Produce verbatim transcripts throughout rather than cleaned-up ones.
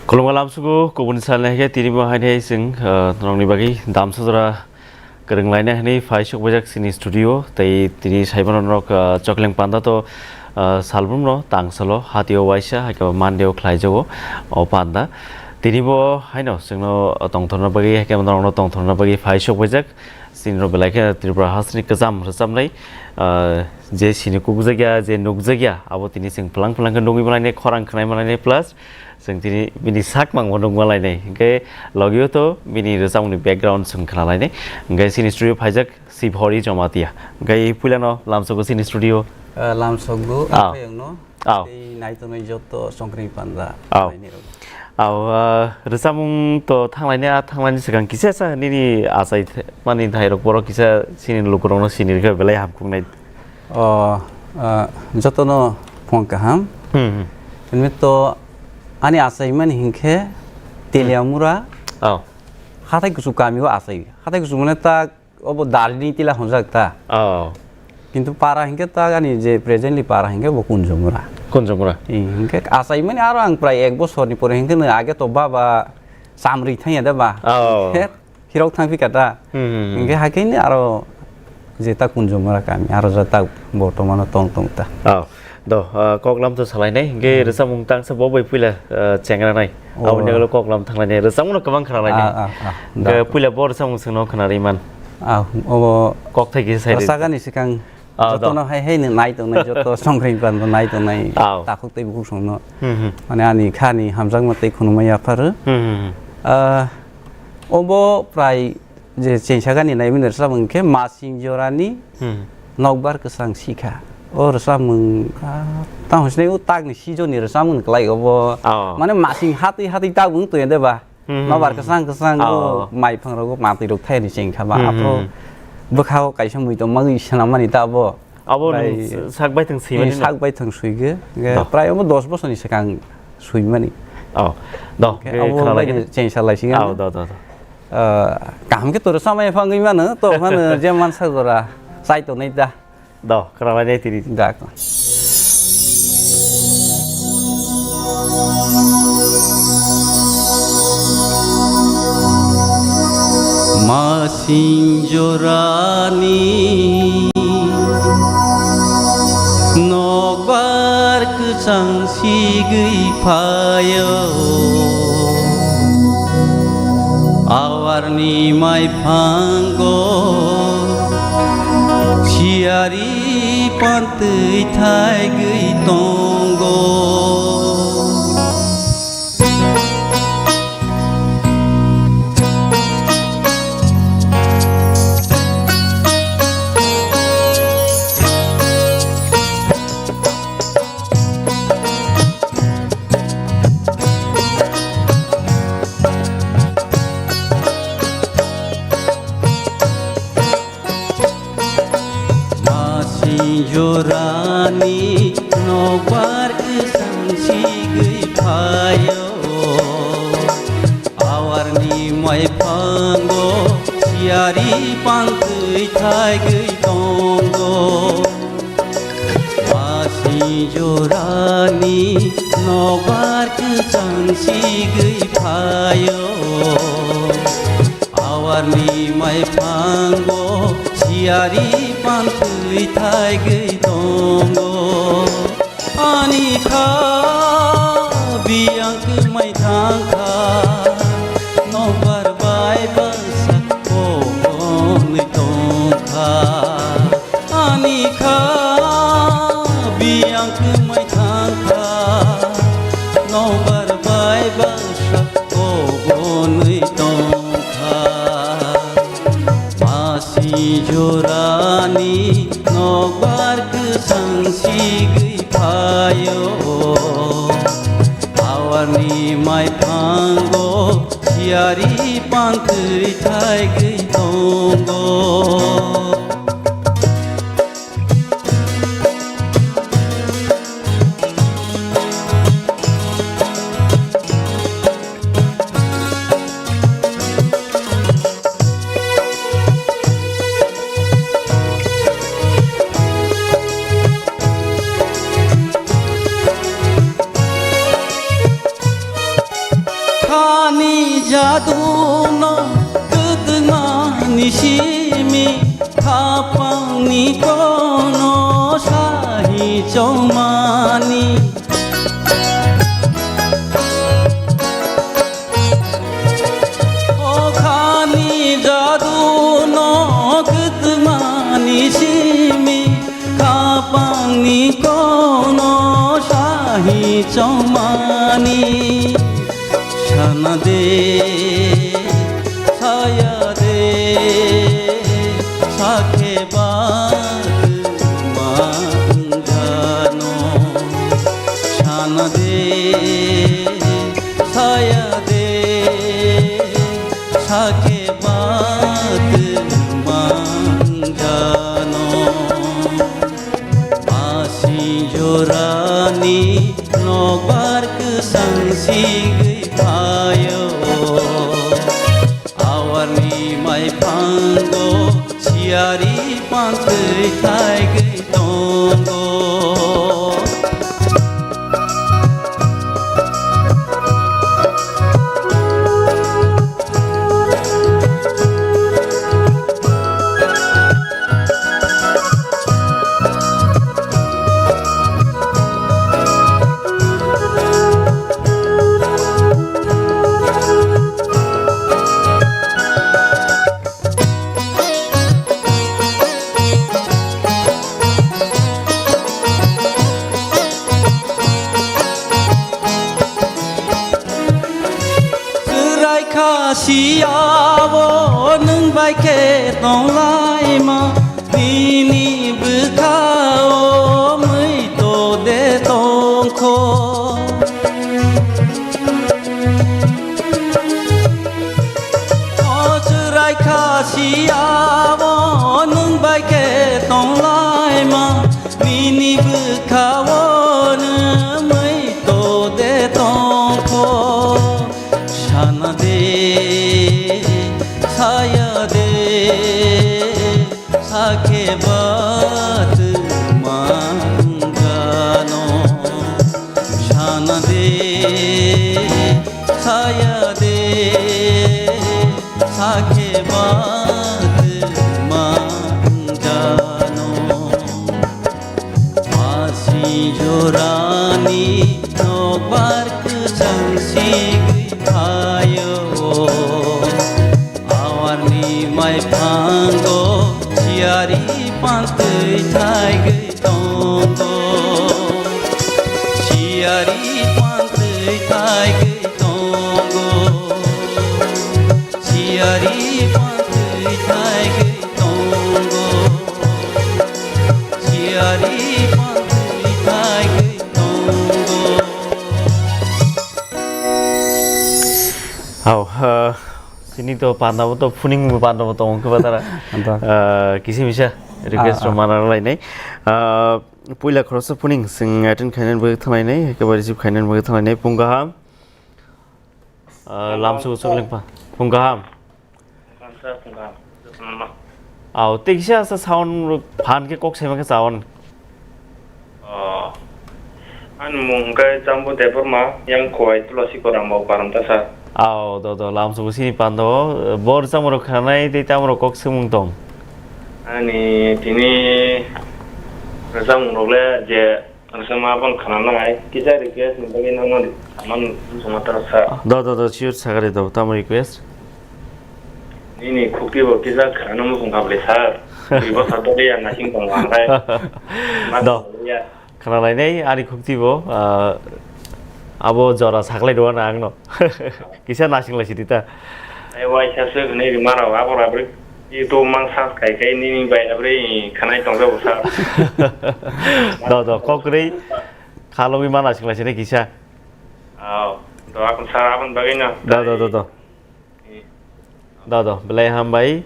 Khulumkha lamsugo, kubuni salni hai khe tini bo haini hai chwng, ah, norokni bagwi damsa jora kwrwng lainai hwnwi phai sok baijak chini studio. Tei tini saimano norok, ah, Chokleng Panda to, ah, salbrumno tangsalo hatio waisa hai khe Monday o khlaijago o panda. Tini bo haino chwngno tongthorna bagwi hai khe norokno tongthorna bagwi phai sok baijak. Chini rok belai khe Tripura hasteni kwcham rwchapnai, ah, je sini kukjakya, je nukjakya, abo tini chwng plang plang khe nugwi malainai, khorang khwnai malainai, plus chwng tini bini sak mangbo nukma lainai. Hinkhe logio to bini rwchapmungni background chwng khna lainai. Hinkhe chini studio phaijak Sibhori Jamatia. Hinkhe puilano lamsogo chini studio. Ah, lamsokgo, ah, ang phai wngno. Aw. Tei naitongnai joto songkring panda, aw, nainai rok. Aw, ah, rwchapmung to thanglaini, ah, thanglaini swkang kisa sa nini achai th-, mani thairok borok kisa chini lukurokno sini rwkha belai hamkuknai. O, ah, jotono phung kaham. Hmm, hmm. Hwnwi to ani achaimani hinkhe Teliamura. Aw. Hathai kuchuk kamio achai. Hathai kuchuk mane ta obo Darjeeling tila honjak ta. Oh. Kintu para hinkhe ta ani je presently para hinkhe bo Kunjumura. Kunjumura. Ee, hinkhe achaimani aro ang prai ek bosorni pore hinkhe no age to baba chamri thangya da ba. Oh. Hinkhe hirok thangphi kha ta. Hmm, hmm, hmm. Hinkhe hakhe ni aro je ta Kunjumura kami, aro je ta bortomano tong tong ta. Oh. Do, ah, koklam to salainai, hinkhe, hmm, rwchapmung tangsa bo bai puila, ah, chengranai. Oh. Aboni ulo koklam thanglainai, rwchapmungno kwbang khwnalainai. Ah, ah, ah. Hinkhe da, puila bo rwchapmung chwngno khwnarwi man. Ah, obo kokthai kisa sai rw-, rwchagani swkang, ah, do, jotono hai hai nai tongnai, joto songkring panda nai tongnai, ah, takhuk tei bukhuk songno. Hmm, hmm. Mane ani khani hamjakma tei khunuma yapharo. Hmm, hmm, hmm. Ah, obo prai je chengsa gani naimani rwchapmung khe Masing Jorani, hmm, Nokbar Kwchang Sikha. O rwchapmung, ah, tamo sinai o takni season ni rwchapmung ni kwlai obo. Oh. Mane masing hatwi hatwi tabung to de ba. Hmm, hmm, hmm. Nokbar kwchang kwchang o, oh, maiphang rogo matwi rok thai ni chengkha ba. Hmm, hmm, aphro, hmm, bwkha o kaisa muitom magwi swnam mani ta bo. Abo bai nwng sak baithang swimani, eh, no? Sak baithang swigwi. Hwnkhe, do, prai omo dos bosorni swkang swimani. Oh, do, hwnkhe khe abo khna bai lai khe. Chengsa lai sigani. Oh, do, do, do. Ah, kaham khe to rwchapmani phangwi mano, to phano je mansa jora chai tongnai da. Do, khna lai nai tini. Da. Masing jorani nokbar kwchang sigwi phaio, awarni maiphango siyari pantwi thaigwi tongo. Masing jorani nokbar kwchang sigwi phaio, awarni maiphango siyari pantwi thaigwi tongo. Masing jorani nokbar kwchang sigwi phaio, awarni maiphango siyari pantwi thaigwi tongo. Ani kha biyang kwmai thangkha, nokbar bai bwsa kobonwi tongkha. Ani kha biyang kwmai thangkha, nokbar bai bwsa kobonwi tongkha. Masing jorani nokbar kwchang sigwi phaio, awarni maiphango siyari pantwi thaigwi tongo. Tuno kwtwmani simi khapangni kono sahi chongmani. Okhani jaduno kwtwmani simi khapangni kono sahi chongmani. Sana de, saya de, sakhe ba twma wngjano. Sana de, saya de, sakhe ba twma wngjano. Asing jorani nokbar kwsang sigwi phaio. Awarni maiphango siyari pantwi thaigwi tongo. Chwrai kha siyabo nwng bai khe tonglaima, nini bwkhao mui to de tongkho. O chwrai kha siyabo nwng bai khe tonglaima, nini bwkhao nwng mui to de tongkho. Sana de, saya de, sakhe ba twma wngjano. Sana de, saya de, sakhe ba twma wngjano. Masi jorani nokbar kwchang sigwi phaio. Awarni maiphango siyari pantwi thaigwi tongo. Siyari pantwi thaigwi tongo. Siyari pantwi thaigwi tongo. Siyari pantwi thaigwi tongo. Hao, ah, sini to panda bo to phuning bo panda bo tongo khe ba tara. Anta. Ah, kisi misa request Ah, rok ah. Mana lainai. Ah, puila khoroksa phuning sing attend khainani bagwi thanglainai, ekebare receive khainani bagwi thanglainai, phung kaham. Ah, lamsugo chokling pha. Phung kaham. Phung kaham, sir, phung kaham. Jotono no. Aw, tei kisa sa sound phan khe kok saima khe chawan. Oh. Ani mung khe Chambu Debbarma, yang khowai Tulasi Koram bo param ta, sir. Aw, do, do, lamsugo sini pando, bor chamorok khanai tei tamorok kok swngmung tong. Ani tini rwchapmung rok le je Ang sama abon khana nangai, kisa request ni bagwi nangno saman suma tara sa. Do, do, do, sure, sagari do, tamo request? Nini khukti bo kisa khana musung kable sir. Dui bosor to ya nasing tong langrai. Do. Ya. Khana lainai, ani khukti bo, ah, abo jora saklai do na angno. Kisa nasing lai sidi ta. Ai waisa se hwnwi rwma rok abo rw abri. I to mang sa kai kai nini bai abri khanai tong jago sir. Do, do, kok kwrwi khalogwi mana sing lai sini kisa. Oh, do akon sir abon bagwi no. Do, do, do, do. Do, do, belai hambai.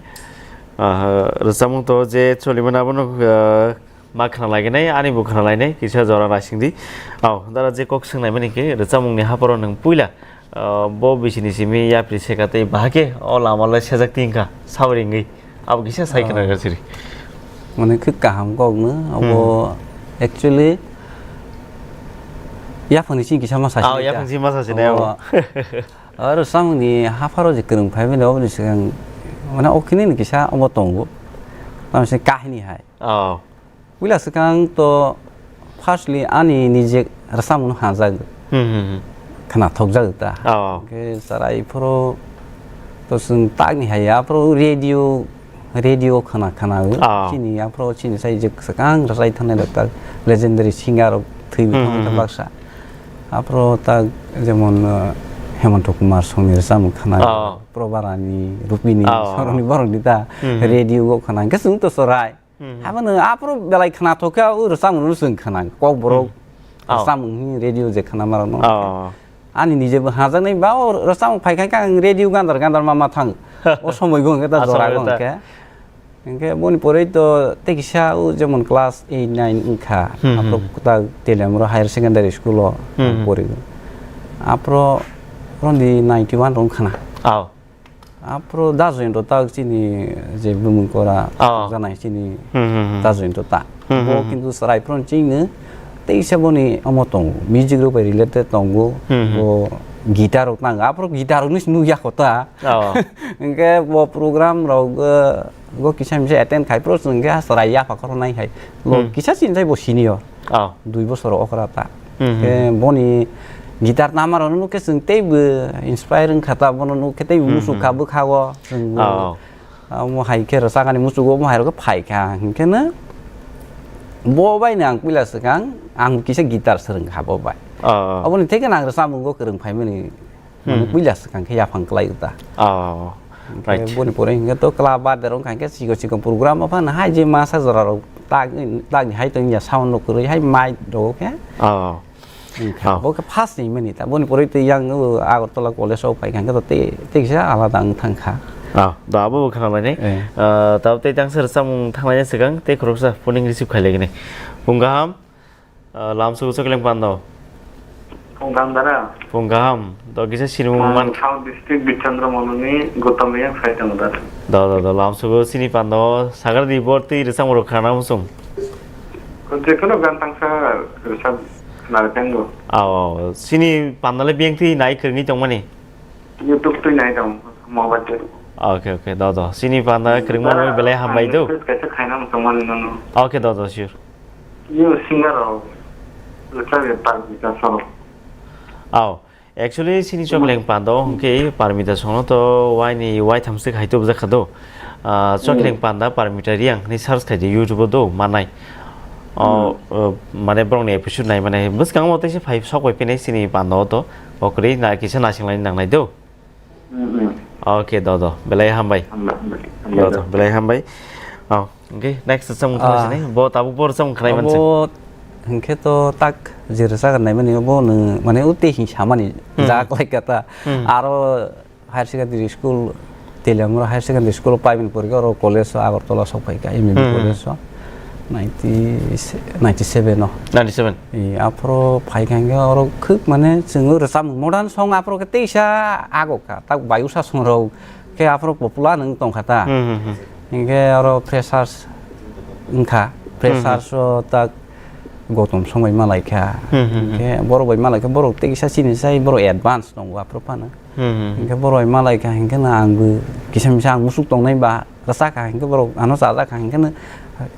Ah, rwchapmung to je choliman abono, ah, ma khna laginai, ani bo khna lainai, kisa jora naising di. Aw, dara je kok swngnai mani khe, rwchapmung ni haporo nwng puila, ah, bo bisini simi yapri seka tei bahai khe o lama le sejak tingkha, sawi ringwi. Abo kisa sai khna Oh. Gatsiri. Mane khe kaham kok no, abo Hmm. Actually, yaphang ni sini kisa ma sa Aw, sinai yaphang kha. Sini ma sa sinai, Abo aw. Aro samungni hapharo je kwrwng phaimani oboni swkang, mane, o khinini kisa omo tongo. Tamo se kahini hai. Oh. Puila swkang to firstly ani nije rwchapmung hajak. Hmm, hmm, hmm. Khwnathokjak ta. Oh. Hwnkhe chwrai phoro to chwng takni hai aphoro radio, radio khwna khwna o. Oh. Chini aphoro chini sai je swkang rwchai thangnai rok ta legendary singer rok thwi Hmm, thangwi hmm, ta hmm. baksa. Aphoro ta jemon, uh, Hemanta Kumar songni rwchapmung khwna. Oh. Probarani, Rupini, Oh. Soroni borokni ta Hmm, hmm. radio o khwna. Hwnkhe chwng to chwrai. Hmm. Habono aphuru belai khwnathok khe o rwchapmung no chwng khwna. Kokborok Hmm. Oh. rwchapmung hwnwi radio je khwnamarokno. Oh. Ani nijebo hajaknai ba o rwchapmung phai kha khe ang radio gandar gandar ma ma thango. O somoigo hwnkhe ta Aswk joraigo ta. hwnkhe. Hwnkhe boni poroi to tei kisa o jemon class eight nine wngkha. Hmm, Aphuru hmm. ta Teliamura Higher Secondary School o Hmm, hmm. porigo. Aphuru rondi ninety one rok wngkhana. Oh. Aphuru Dajoyinto tak chini je bumung kora Oh. janai chini Hmm, hmm, hmm. Dajoyinto tak. Hmm, Bo hmm, hmm. kintu chwrai phuru chini teisa boni omo tongo. Music rok bai related tongo. Hmm, hmm. Bo guitar rok tang. Aphuru guitar rok ni sinu ya kota. Oh. Hwnkhe bo program rok, eh, bo kisa misa attend khai phuru chwng khe chwrai ya pha khoro nai hai. Bo Hmm. kisa chini jai bo senior. Oh. Dui bosor okra ta. Hmm, hmm. Khe boni guitar tama rok nukhe chwng teibo inspire wngkha ta, bono nukhe teibo Hmm, musuk hmm. kha bwkha o. Chwng bo Oh. Omo hai khe rwchakani muchugo omo hai rok phai kha, hinkhe no bo bai no ang puila swkang ang kisa guitar swrwng kha bo bai. Oh. Oboni theke no ang rwchapmung o kwrwng phaimani Hmm. puila swkang khe yaphang kwlai ta. Oh. Hinkhe Right. boni pore hinkhe to club bar derong kha hinkhe chikon chikon program o phano hai je masa jora rok tak, tak ni hai to ya sound rok kwrwi hai mic rok khe. Oh. Wngkha. Oh. Bo khe first ni mani ta. Boni pore tei yang, o, Agartala College o pai kha, hwnkhe to tei, tei kisa alada wng thang kha. Ah, da abo bo khna lainai. Eh. Ah, tabo tei tangsa rwchapmung thang laina swkang tei khoroksa phoning receive khai lai gini. Phung kaham, ah, lamsugo chokling pando. Phung kaham dara. Phung kaham, do kisa sinimung Ang man. South District Bichandra Moloni Gautam Reang sai tongo dara. Do, do, do, lamsugo sini pando, sagar di bor tei rwchapmung rok khana musung. Jekono gan tangsa rwchap. Nai tango. Aw, sini pandale biyang twi nai kwrwngwi tongmani? YouTube twi nai tong, mobile twi. Okay, okay, do, do. Sini panda kwrwngma Bara belai hambai do. Kaisa khaina tongmani nono. Okay, do, do, sure. Yo singer rok. Rwchap ya Parmita solo. Aw, actually, sini Chokling panda o hwnkhe Parmita songno to waini waitham se khai tubujak kha do. Ah, Chokling panda Parmita Reang hinwi search khai di YouTube o do manai. O, Hmm. o, mane borokni episode nai mane bwskango teisa phai sok pai phinai sini panda o to. O kwrwi na kisa naising laini nangnai do. Hmm, hmm. Okay, do, do. Belai hambai. Hambai, hambai. Do, do. Belai hambai. Oh, okay, next samung Ah. thang sini. Bo tabuk bor samung khnai manse. Abo hwnkhe to tak jera jaga nai mani bo nw mane o tei hin samani Hmm. jak lai kata. Hmm. Aro Higher Secondary School, Teliamura Higher Secondary School o paimani porikhe oro college o Agartala sok phaikha, M B B Hmm. college o, ninety, ninety seven o. Ninety seven. E, aphoro phaikha hwnkhe oro khwk mane chwngno rwchapmung modern song aphoro khe teisa agokha, tak bayusa songrok khe aphoro popular wng tongkha ta. Hmm, hmm, hmm. Hwnkhe oro freshers wngkha, Hmm, hmm. freshers o tak Gautam song bai malaikha. Hmm, hmm, hmm. Hwnkhe borok bai malaikha, borok teisa chini sai borok advance tongo aphoro phano. Hmm, hmm, hmm. Hwnkhe borok bai malaikha, hwnkhe no angbo kisa misa ang musuk tongnai ba rwchakha, hwnkhe borok ano chajakha, hwnkhe no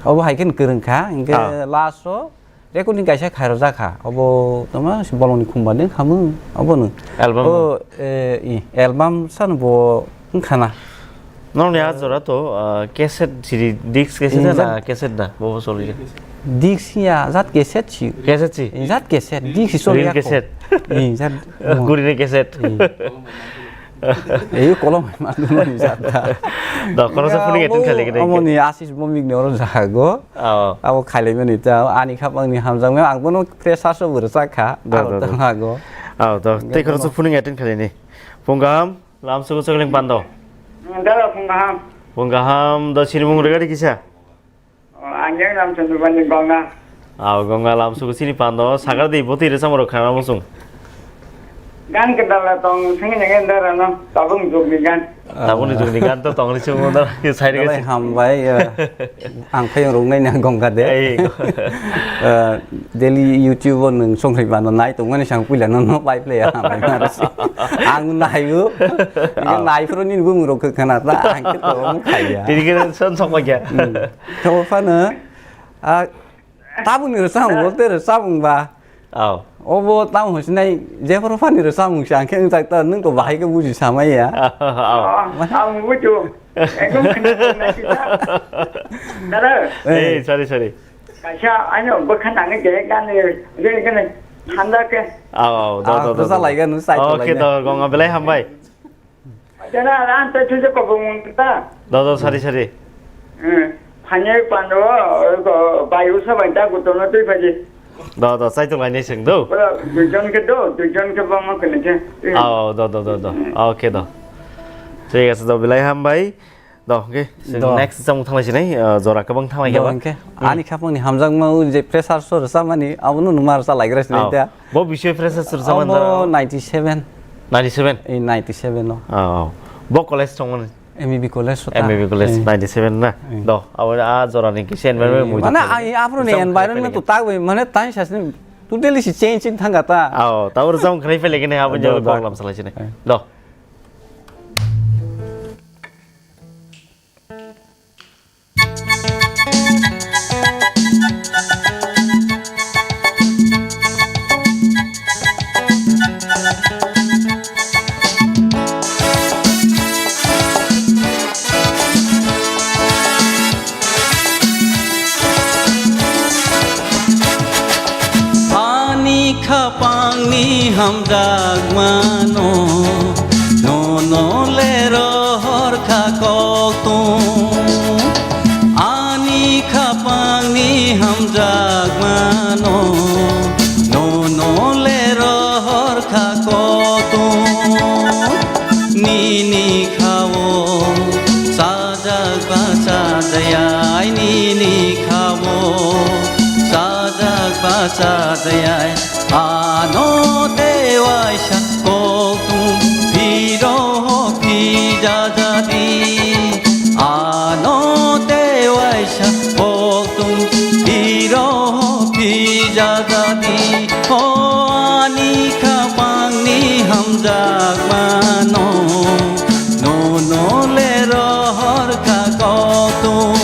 obo hai khe no kwrwngkha, hwnkhe Ah. last o recording kaisa khairokjakha, obo tamo bolongni khumba de khamung, obo no. Album O, no? e, i, album sano bo wngkhana. Nokni ah jora to, ah, cassette siri, disc cassette Injak- na cassette na, bo bo soli. Disc ya, jat cassette si. Cassette si? Jat cassette, disc si soli Reel ya ko. cassette. Injak. Guri ni cassette. Hmm. Ei, kolom hai ma dulu ni jat da. Da, kono sa puni Ya, etin abo, khali gini. Amo ni Asis Bomik ni oro jago. Oh. Abo khailai mani ta, ani khapang ni hamjak mani, ang bono fresh aso bwrwchak kha. Da, Aro da, da. tang hago. Oh, da. Tei kono sa puni etin khali ni. Phung kaham, lamsugo chokling pando. Dara phung kaham. Phung kaham, do sini mung regadi kisa? Oh, ang yang Ramchandra Bani Gonga. Ah, Gonga lamsugo sini pando, sagar di boti resa moro khana musung. Gan kedala tong sengeng sengeng dara no tabung jugni gan. Tabung ni jugni gan to tong ni chungo no side Dalai ga. Hambai, eh, ang phai rung nai nang gong ga de. Ei, go. Eh, daily YouTube o nung song khai mano nai tong mani sang puila no no pai play hambai maro si. Ang nai u. Ikan nai pro ni bung rok khana ta ang ke to mo khai ya. Tini ke son sok ma kya. Hmm. To fa na. Ah, Tabukni rwchapmung bo tei rwchapmung ba. Aw. Obo tamo hwnwi sinai jephuru phani rwchapmung se ang khe wngjak ta, nwng to bahai khe buji samai ya. Aw. Oh, ang bujo. Ekdom khna khna sita. Dada. Eh, sorry, sorry. Kaisa ano bwkha nangni je gani je gani thanda khe. Aw, aw, do, Ah, do, do, bwsa do. Lai gani, sai to lai gani. Okay, do, gonga belai hambai. Jana ran ta thuje ko bung ta. Do, do, sari, sari. Hmm. Phanye pando ko bai usa bai ta ko tono tui phaji. Do, do, sai tong lainai seng do. Bro, duijon ke do, duijon ke bang ma kene ke. Ah, do, do, do, do. Hmm. Okay, do. Thik ase, do, belai hambai. Do, okay. Do. Next jang thang lai sinai, uh, jora kabang thang lai Do, kabang. Hwnkhe, Hmm. Ani khapangni hamjakma o je pressure sor samani, abono numa rwcha laigra sinai Oh. ta. Bo bisoi pressure sor samani Omo da? Ninety seven. Ninety seven? Ei, ninety seven no. Oh. Bo college thangmani? M E B college sota. M E B college, Eh. ninety seven na? Eh. Do, abo a jora ni kise environment Eh, mui mane thang ai aphuru ni jam environment khai to tak bai, mane tai sasni totally si change in thanga ta. Oh, ta ur jam khai pele kene abo Do, jora do. Program salai sini. Eh. Do. Ani khapangni hamjakmano, nono le rohor kha koktung. Ani khapangni hamjakmano, nono le rohor kha koktung. Nini khao sajak ba sajayai, nini khao sajak ba sajayai. Ano tewaisa koktung phiro phijajadi. Ano tewaisa koktung phiro phijajadi. O ani khapangni hamjakmano, nono le rohor kha koktung.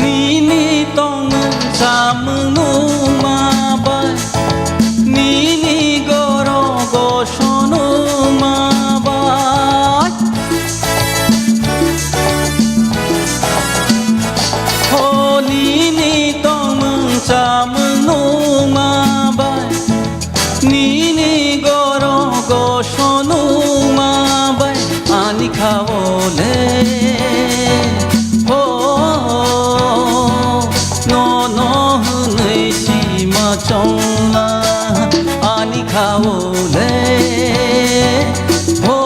Nini tongmung samung nungma bai, nini goro goso nungma bai. Ho nini tongmung chamung nungma bai, nini goro goso nungma bai, ani khao le. Ho, no, no hwnwi sima chongla, ani khao le. Ho,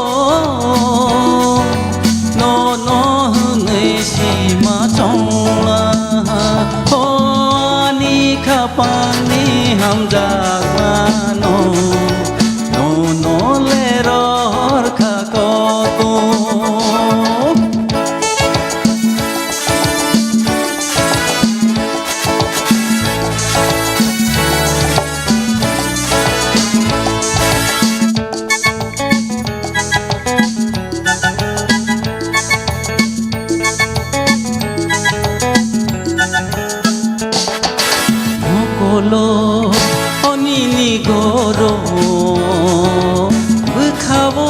no, no hwnwi sima chongla, ho ani khapangni hamjakmano, no, no le rohor kha koktung. Mokolo nini goro, bwkhao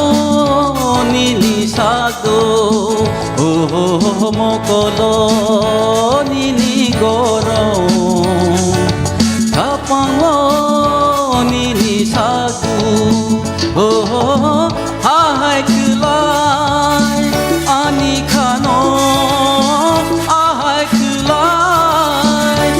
nini sado, oh, mokolo nini goro, kapango nini sado, oh, ahai kwlai ani khano, ahai kwlai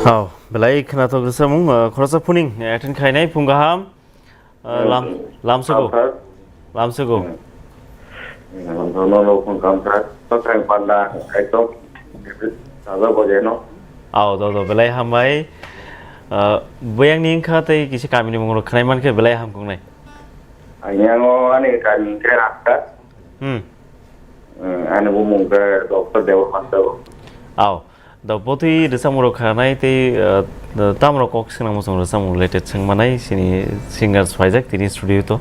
Hao, belai khwnathok rwchapmung, ah, khoroksa phuning attend khainai phung kaham, ah, lam, lamsugo. Lamsugo. Nono phung kaham kha, nokhang panda, ekdom taja bojeno. Ao, do, do, belai hambai. Ah, buyangni wngkha tei kisa kamini mung rok khwnai mankhe belai hamkuknai. Ani ango ani kami khe Rasta. Hmm. Eh, ani bumung khe Doctor Debamata. Ao. Da botwi rwchapmung rok khanai tei, ah, da tamrok kok swnam muchung rwchapmung related swngmanai chini singers phaijak tini studio to.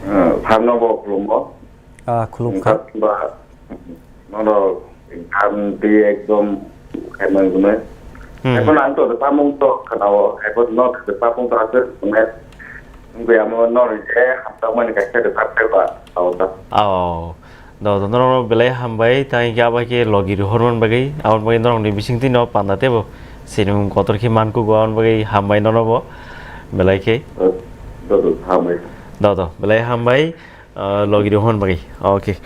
Eh, pharno bo khulumbo. Ah, khulum kha. Ba, nono exam di ekdom khaimang gunai. Hmm. Ekhon ang to rwchapmung to khanao, ekhon no rwchapmung to aswk gunai. Wngwi amo no je hamjakmani kaisa rwchap khe ba, tao ta. Ao. Do, do, norok belai hambai, tang khe abo khe logi rohormani bagwi, aboni bagwi norokni bisingtwi no panda teibo sinimung kotor khe mankugo, aboni bagwi hambai nono bo belai khe. Do, do, do, hambai. Do, do, belai hambai, ah, logi rohormani bagwi. Okay.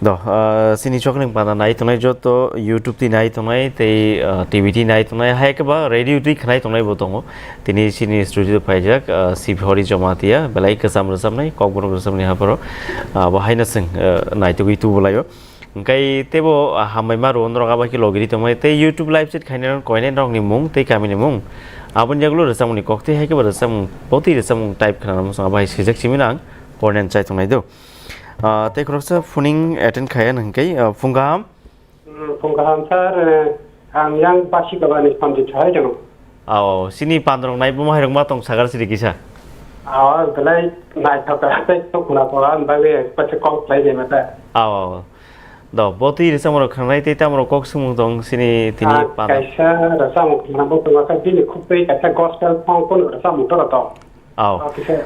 Do, ah, chini chokni panda nai tongnai joto YouTube twi nai tongnai tei, ah, T V twi nai tongnai, hai khe ba radio twi khnai tongnai bo tongo. Tini chini studio phaijak, ah, Sibhori Jamatia, belai kwcham rwchapnai, kokborok rwchapnai hapharo, ah, bo haino chwng, ah, naitugwi tubulaio. Hwnkhe teibo, ah, hambai ma rwo norok abo khe logiri tongmani tei YouTube live chat khainai rok koinai norokni mung tei kamini mung. Aboni yagulo rwchapmungni kok tei hai khe bo rwchapmung, botwi rwchapmung type khnana muchung abo hai swijak simi nang pornen chai tongnai do. Ah, tei khoroksa phuning attend khaiya hwnkhe, ah, phung kaham. Hmm, phung kaham sir, eh, ang yang basi kabani samjit hai dong. Ao, sini pandrok nai buma hairok ma tong sagar siri kisa. Ao, belai naithok ka tei tok na pora, bagwi pase kok khlai de mata. Ao, ao. Do, botwi rwchapmung rok khanai tei tamrok kok sumung tong sini tini Ah, pandrok. Kaisa rwchapmung khna bo tong ka bini khuk tei kaisa gospel song kono rwchapmung tora tong. Ao. Okay, sir.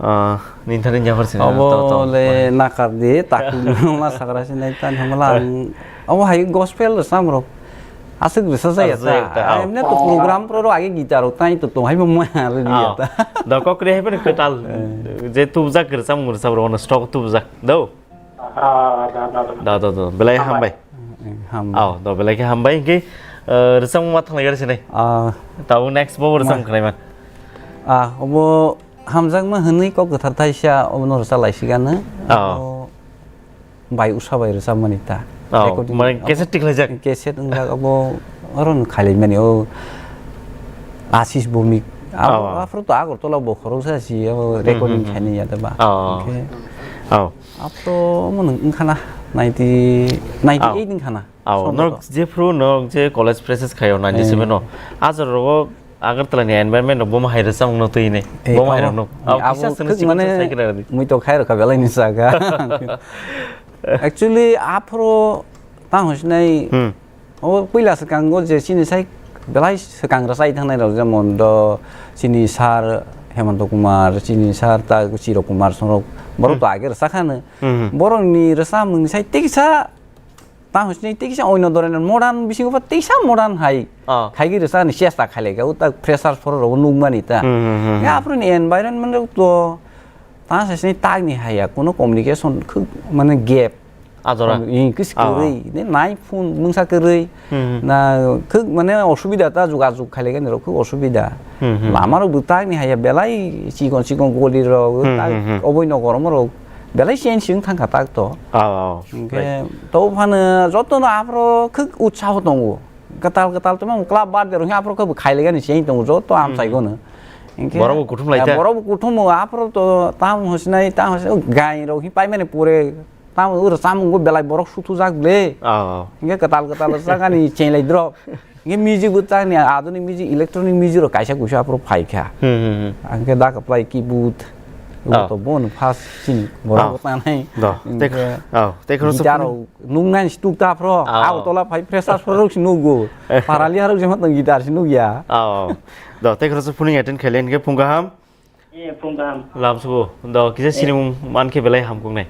Ah, nini thani jafar sini. Obo To, to. le nakar di, takhuk ma sagra sinai tan hamla ang. Obo hai gospel rwchapmung rok. Aswk rwsa jaya Aswk ta. ta, ao. Emne to program pro ro age guitar rok tai to tong hai ma ma rwdi Ao. ya ta. Da kok re hai pene kwtal. Eh. Je tubjak rwchapmung rwchap rok no stock tubjak. Do. Ah, da, da, da. Da, da, da. Belai Hambai. hambai. Eh, hambai. Ao, do belai khe hambai. Hwnkhe, eh, rwchapmung ma thanglai gari sinai. Ah. Tabuk next bo rwchapmung Ma- khnai man. Ah, obo hamjakma hwnwi kok kwthar thaisa obono rwcha lai sigano. Ah. Obo bai usa bai rwchapmani ta. Ah, Recording mane abo cassette tikhlaijak? Cassette wngjak abo oro no khailai mani o Ashish Bhowmik. Abo Ah. aphuru to Agartala bo khoroksa si abo Hmm, recording hmm, hmm. khainai ya da ba. Ah. Hwnkhe Ah. aphuru omo nwng wngkhana ninety, ninety-eight Ao. wngkhana. Ao, Sombhoto. Norok jephru norok je college freshers khaio ninety-seven no. Eh. Ajor rogo Agartala ni environment rok bomo hai rwchapmung no twi ne. Eh, Bomo hai abo, rok no. Ao, abo kisa swngno thik sikon mane sa sai kira di. Mui to khai rokha belai ni saga. Actually, aphuru tang hwnsinai Hmm. o puila swkango je chini sai belai swkang rwchai thangnai rok jemon do chini sir Hemanta Kumar, chini sir ta Chiro Kumar songrok borok Hmm. to age rwchakhano. Hmm, hmm. Borokni rwchapmungni sai tiksa Tang hwnsinai tei kisa oino doraino modern bisingo pha teisa modern hai. Ah. Khaigwi rwchani chesta khailai kha, o tak freshers phoro rokbo nukmani ta. Hmm, hmm, hmm, Ya hmm. aphuru ni environment rok to tang hwnsinai takni haiya, kuno communication khuk mane gap. Ah, jora. Ing kis Ah. kwrwi, ne nai phone mungsa kwrwi. Hmm, hmm. Na khuk mane osubida ta jogajog khailai kani rok khuk osubida. Hmm, hmm. Lama rok bwtang ni haiya belai chikon chikon goli rok, Hmm, tak hmm, hmm. oboi nokoromo rok belai change wng thangkha tak to. Ah, ah, Hingke right. to phano joto no aphro khuk utsaho tongo. Kwtal kwtal tongma club birthday rok aphro khe bo khailaigani change tongo joto Hmm, amchai hmm. gono. Hingke Borok bo kuthum lai ya, ta? borok bo kuthum o aphro to tam hosnai, tam hosnai, o gai rok hi paimani pore Tamo oro chamung bo belai borok suthujak ble. Oh. Hingke kwtal kwtal rwchakani chenglai drop. Hingke music bo chani adoni music, electronic music rok kaisa kuisa aphuru phaikha. Hmm, hmm, hmm. Hingke da kwplai keyboard, Oh. to bon first chini borok Oh. bo tanai. Do. Hingke Tek-, oh, tek rok guitar sokoni. rok nungnai stuk ta aphuru. Oh. Abo tola phai freshers rok si nugo. Parali harok jema tong guitar si nugya. Oh. Do, tek rok se phuning attend khaile hingke phung kaham. Eh, phung kaham. Lamsugo. Do, kisa Eh. sinimung mankhe belai hamkuknai.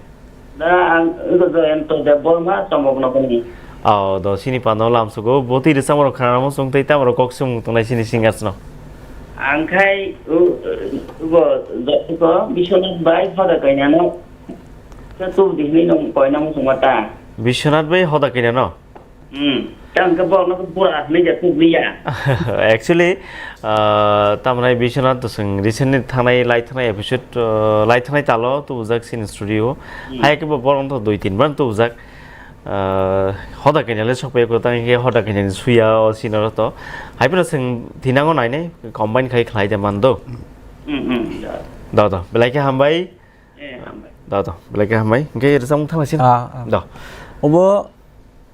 Da ang wngkha Jayanta Debbarma, Chambaknogorni. Oh, do, sini pano lamsugo. Botwi rwchapmung rok khnana muchung tei tamo rok kok sung tongnai sini singers no. Ang khai u, ubo joto Biswanath bai hoda kainano. Sa tu dihni nong koina muchung mata. Biswanath bai hoda kainano? Hmm. Tang khe borokno khe bura hinwi ja tubli ya. Actually, ah, tamni Biswanath to chwng recently thangnai, lai thangnai episode, ah, lai thangnai talo tubujak chini studio. Hmm. Hai khe bo borok to dui tin bar tubujak. Ah, hoda kanya le sokpai ko tang khe hoda kanya ni suya o sino to. Hai phano chwng thinango nainai combine khai khlai de man do. Hmm, hmm, ya. Do, do. Belai khe hambai. Eh, hambai. Do, do. Belai khe hambai. Hingke rwchapmung thangna sin. Ah, ah. Do. Obo,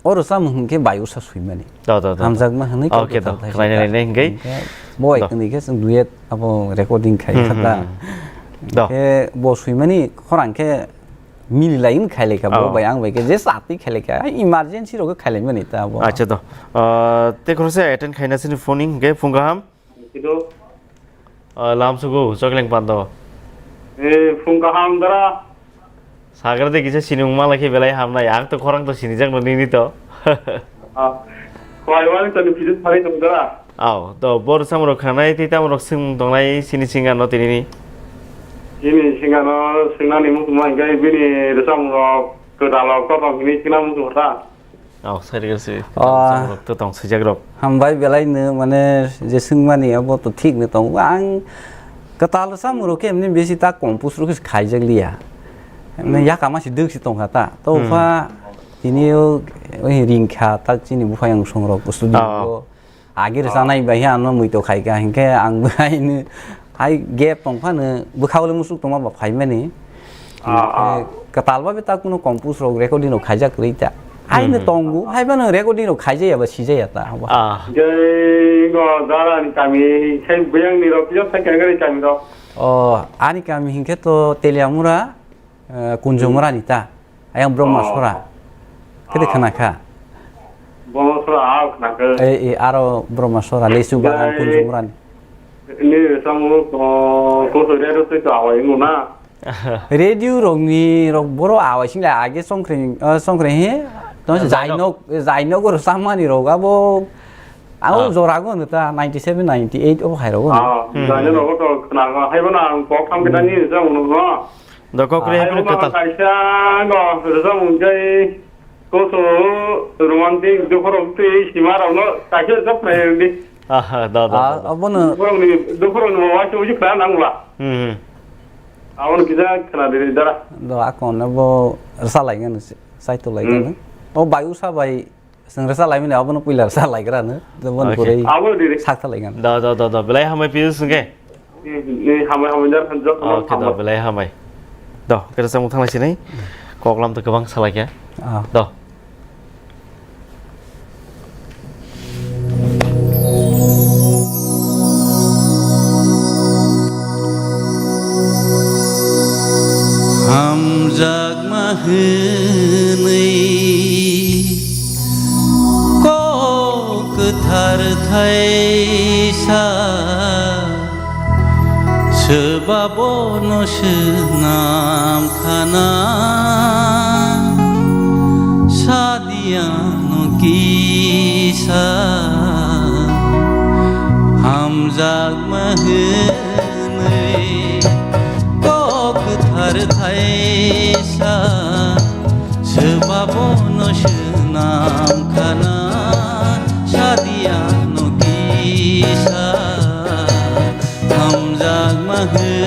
o rwchapmung hingke bai usa swimani. Do, do, do, do. Hamjakma hwnwi kok Okay, do. kwtal thai Khlainai saka. Nai hingke. Hingke bo Do. ekni khe chwng duet abo recording khai Hmm, khata. hmm, hmm. Do. Hingke bo swimani khorang khe mili lai wng khailai kha bo Oh. bai ang bai khe je satwi khailai kha. Ai emergency rok khe khailaimani ta bo. Acha do. Ah, te khoroksa attend khaina sini phone hingke phung kaham. Kido. Ah, lam sugo, chokleng pando. Eh, phung kaham dara. Sagra de kisa sinung mala khe belai hamnai. Ang to khorang to sinijak no nini to. Ah, khwlai wani to ni phijit phari tong dara. Aw, to bor samrok khanai, tei tamrok swng tongnai sini singa no tinini. Sini singa no singnani muchungma hingke bini rwchapmung rok, kwtal rok, kotom hini sinna muchung kha. Oh, sorry, sorry. Ah. Tong, tong, tong, swijak rok. Hambai belai no, mane, je swngmani abo to thik no tongo. Ang kwtal samung rok khe emni besi ta compose rok khe khaijak liya. Emni Hmm. yakama si dwk si tongkha ta. To Hmm. pha tini o, o ringkha ta chini buphang song rok studio Oh. o. Agi rwchanai bai ano mui to khaika, hinkhe ang bai no hai gap tong phano bwkhao le musuk tongma ba phaimani. Ah, ah. Hinkhe kwtal ba beta kuno compose rok, recording rok khaijak kwrwi ta. Aino Hmm. tongo, hai phano recording rok khaijaya ba sijaya ta, haba. Ah. Jai go dara ni kami, khai buyang ni rok, yo khai kani kami rok. Oh, ani kami hinkhe to Teliamura, eh, Kunjumura ni ta. Ayang Brahma Oh. Sora. Kede Ah. khana kha? Brahma Sora, ah, khana kha. Eh, eh, aro Brahma Sora, Lesu Bagan, Jai. Kunjumura ni. Ni samu, oh, ko so radio se to awai mo na. Radio rok ni rok boro awai sing la age songkring, eh, songkring he. To Ah, Jainok. Jainok, Jainok ro samani rok abo. Abo Ah. jora go no ta ninety seven, ninety eight o hai rok go no. Ah, Hmm. Jainok rok to khana kha. Hai bo na ang kok tham kita ni sa mo no. Do kok re Ah, hai bo kwtal. Kaisa no rwchapmung jai. Koso romantic dophorok twi simarokno kaisa rwchapnai di. Aha, da, da, Ah, da, da. Abono Dophorokni, dophorokni bo waisa uji khna nangla. Hmm, hmm. Abono kisa khna di dara. Do akon bo rwchalaigano, saito laigano. Hmm. O bai usa bai chwng rwchalaimani abono puila rwchalaigrano. Doboni Okay. Pore Abo di di. Sakta laigano. Da, da, da, da. Belai hambai piyo sungke. Ni, ni hambai, hambai jar, jotono Okay, do, hambai. Belai hambai. Do, kere samung thanglai sinai. Koklam to kwbang salai khe. Ah. Do. Hamjakma hwnwi kok kwthar thaisa. Swba bono swnam khana, sadiya no kisa, hamjakma hwnwi kok kwthar thaisa. Swba bono swnam khana, sadiya no kisa, hamjakma hwnwi.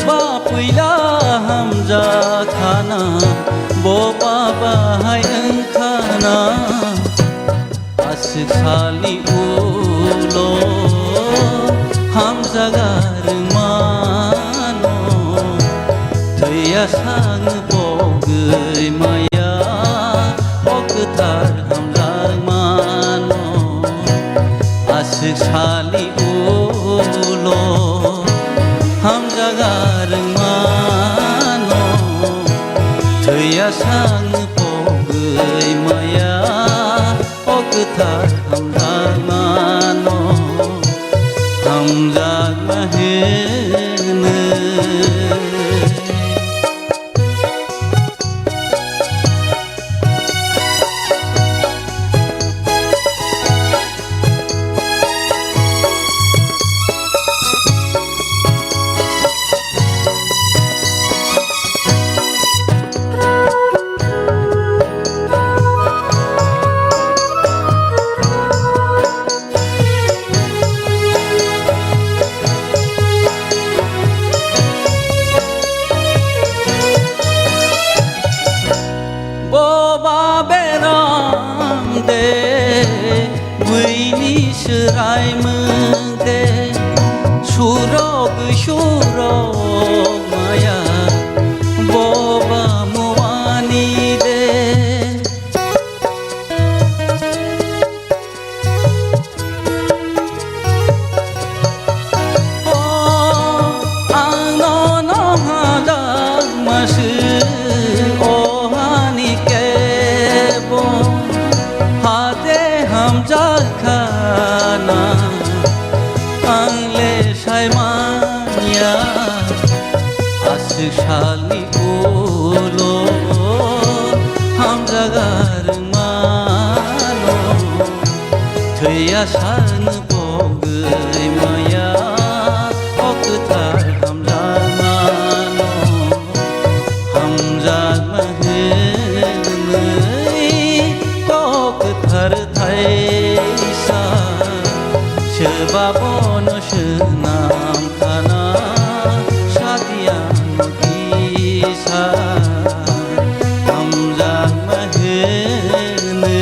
Ba puila hamjakhana, bo ba bahai wngkhana. Aswk salni ulo hamjaga rwngmano, thwiya sang pogwi maya o kwthar hamjakmano. Aswk salni ulo hamjaga rwngmano, thwiya sang pogwi maya o kwthar hamjakmano hamjakma hwnwi. Boba beram de, buini swrai mung de, surok surok maya, boba muani de. O, ang nono hajak maswk, o hani kebo, hade hamjak khana, ang le sai manya, aswk salni ulo hamjaga rwngmano. Thwiya san pogwi maya, o kwthar hamjakmano, hamjakma hwnwi kok kwthar thaisa, swba bono swnam khana, satiyang kisa, hamjakma hwnwi.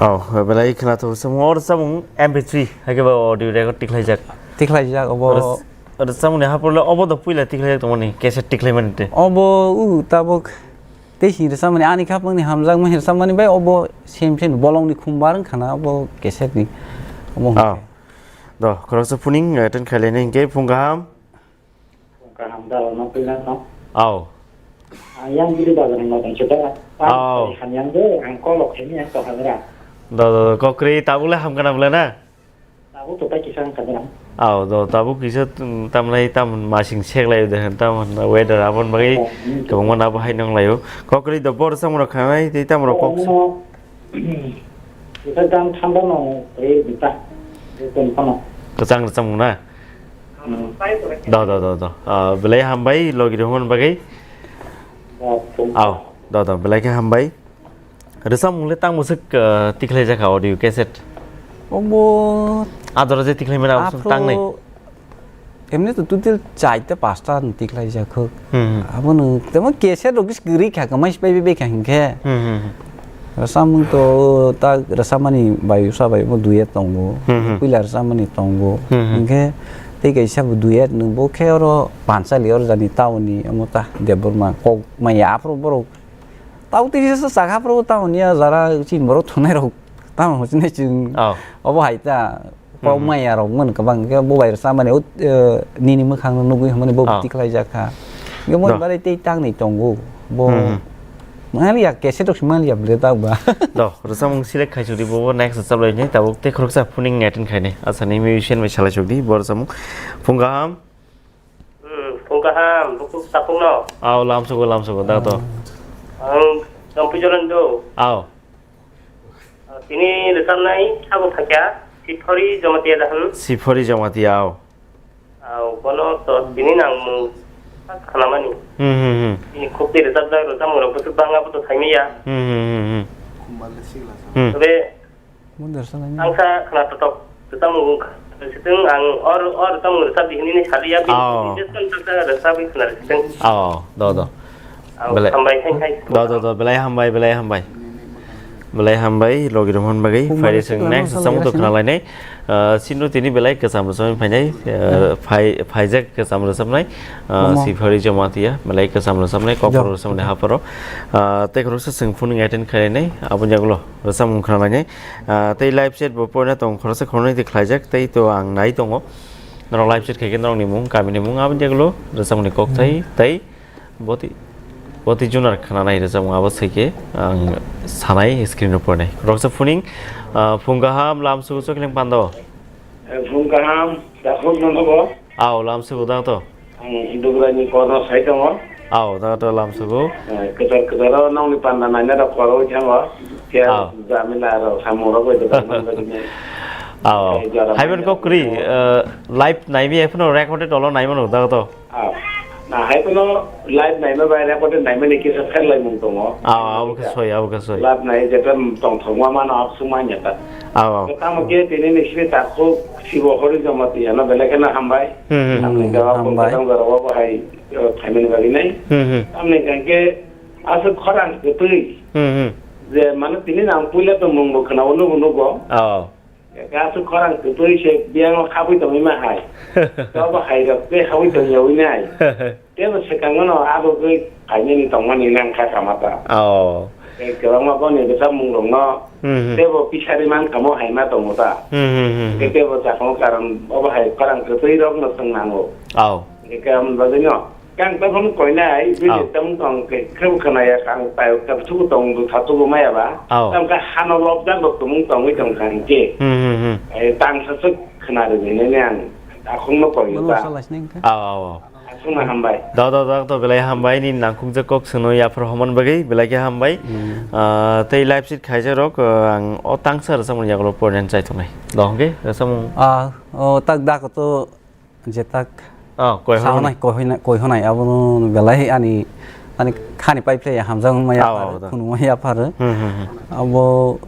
Oh, belai khwnathok samung, or samung M P three, hai khe ba audio record tikhlaijak. Tikhlaijak, obo. Or, or samung ni haphar le obo do puila tikhlaijak tongmani, cassette tikhlaimani te. Obo, u, tabuk, tei sini rwchapmani, ani khapangni hamjakma rwchapmani bai obo same same bolongni khumbar wngkha na, obo cassette ni. Obo hwnkhe. Oh. Do, khoroksa phuning, eh, attend khailai nai hwnkhe phung kaham. Kaham da no pila no. Au. Ang yang gidi bazar ni matang chuda. Au. Ang yang de ang kolok theni ang to hadra. Do, do, do, kokri tabuk le hamkana bole na? Tabuk to pai kisa ang kadra. Au, do, tabuk kisa, mm, tamlai tam masing seklai de, tam weather abon bagi. Oh, hmm. Kwbangma nabo hai nang laio. Kokri do bor samro khanai tei tamro kok. Oh, no. Ita jang thanda no, eh, ita. Eh, ton kono. Kwchang rwchapmung na? Hmm. Do, do, do, do. Ah, belai hambai, logi rwhormani bagwi. Ba, thung. Au, do, do, belai khe hambai. Rwchapmung le tang bwswk, ah, tikhlai jakha audio cassette? Obo adora je tikhlai mani abo aphro tangnai? Emni to total chaita pasta ni tikhlai jak khuk. Hmm, hmm. Abono tamo cassette rok is gri kha, kamai sipai bai kha hinkhe. Hmm, hmm, hmm. Rwchapmung to ta rwchapmani bai usa bai bo duet tongo. Hmm, hmm. Puila rwchapmani tongo. Hmm, hmm. Hinkhe tei kaisa bo duet no bo khe oro Panchali oro jani town ni omo ta Debbarma kok maya aphro borok. Tau tei se sakha phro town ni a jara chin borok thongnai rok tamo hwnwi chwng. Oh. Obo hai ta. Kok maya rok mano kwbang khe bo bai rwchapmani o, eh, nini mwkhang no nugwi hwnmani bo tikhlai jak kha. Hwnkhe mo bare tei tang ni tongo bo. Hmm, hmm. Mali ya cassette rok si mali ya ble ta ba. Do, rwchapmung select khai chwng di bo next rwchap lai ni tabuk tei khoroksa phuning attend khai ni. Asa ni musician bai salai chwng di bo rwchapmung. Phung kaham. Hmm, phung kaham, bukhuk tapung no. Au, lamsogo, lamsogo, da to. Ang Jampuijala ni do. Au. Ah, tini rwchapnai sabo phaikha, Siphori Jamatia da hwn. Siphori Jamatia, au. Au, bono to tini nangmung khanamani. Hmm, hmm, hmm. Tini khukti rwchapjak, rwchapmung rok bwswk bang abo to saimanya. Hmm, hmm, hmm, hmm. Hmm. Tobe Ang sa khna totok, rwchapmung wngkha. Sitwng ang or, or tong rwchap di hinwi saliya, bini Oh. Sitwng tak tak rwchap di khna sitwng. Oh, do, do. Ang Belai, hambai khai khai. Do, do, do, belai hambai, belai hambai. Belai hambai, logi rohon bagwi, Humbai phai sing sing next lama samung to salai khna lainai. Ah, sino tini belai kwcham rwchapnai phainai, ah, phai, phaijak kwcham rwchapnai, ah, Mama. Sifari Jamatia, belai kwcham rwchapnai, kokborok Jam. Rwchapnai haparo. Ah, tei khoroksa chwng phone attend khainai, aboni yagulo rwchapmung khna lainai. Ah, tei live chat bo poina tong khoroksa khoroknwi tei khlaijak, tei to ang nai tongo. Norok live chat khaikhe norokni mung, kamini mung, aboni yagulo rwchapmungni kokthai, Hmm. Tei boti, boti junar khwnanai rwchapmung abo swi khe ang sanai screen o porinai. Khoroksa phuning, ah, phung kaham lamsugo chokling pando. Eh, phung kaham, dakhuk nono bo. Aw, lamsugo da to. Ang Dugrani korno sai tongo. Aw, da to lamsugo. Eh, kwchar kwcharo nongni panda naina rok koro thango. Khe Aw. Jamila rok samung rok bai kwchar nang bai ne. Aw. Kai jora Haiben bai ko kri, jora. Eh, live naimi ephono recorded olo naimano da to. Ah, na hai kono live naima bai recorded naima ni kisa pher lai mung tongo. Ah, abo khe soi, abo khe soi. Live nai jeta tong thok ma mano ap sung ma nya ta. Ah, ah. Tamo khe tini ni sini ta khu sibo hori joma ti ano belai kheno hambai. Hmm, hmm. Ang ni Hmm, gawa hambai. Kong kadang garo wa bahai, eh, thaimani bagi nai. Hmm, hmm. Tamni kangke aswk khorang kwtwi. Hmm, hmm. Je mano tini nang puila to mung bo khna unugo nugo. Ah. Kasu khorang kwtwi se biyang o habwi tongwi ma hai. Tobo hai rok tei habwi tong yawi nai. Tebo swkang no abo gwi phainani tongmani nang kha kama ta. Oh. Tei kwbangma boni bwsa mung rok no Hmm, hmm. Tebo pisari man kamo hai ma tongo ta. Hmm, hmm, hmm, hmm. Tei tebo chakmo karon obo hai khorang kwtwi rok no swng nango. Oh. Tei kam bagwi no. Kang tamo koinai, bini Aw. Tamo tong khe, khe khwnaya kang tayo khe thugo tong du thatugo maya ba. Aw. Tamo khe hano lobjak rok tumung tongwi tong kha hinkhe. Hmm, hmm, hmm. Eh, tang sa suk khwna rwgwinani ang akhungno koi Bono ba. Salai sini khe. Aw, aw, aw. Aswkno hambai. Da, da, da, da, belai hambai ni nangkukjak kok swnwi yaphar homan bagwi belai khe hambai. Hmm. Ah, tei live sheet khaijak rok, ah, ang o tangsa rwchapmung yagulo porinani chai tongnai. Do hwnkhe rwchapmung. Ah, o tak da ko to. Jetak Ah, koi saunai, honai. Koi honai, koi honai, abono belai ani, ani khani pai phlai hamjak wngma Ah, yapar, ah, da. Khunuma yapar. Hmm, hmm, hmm. Abo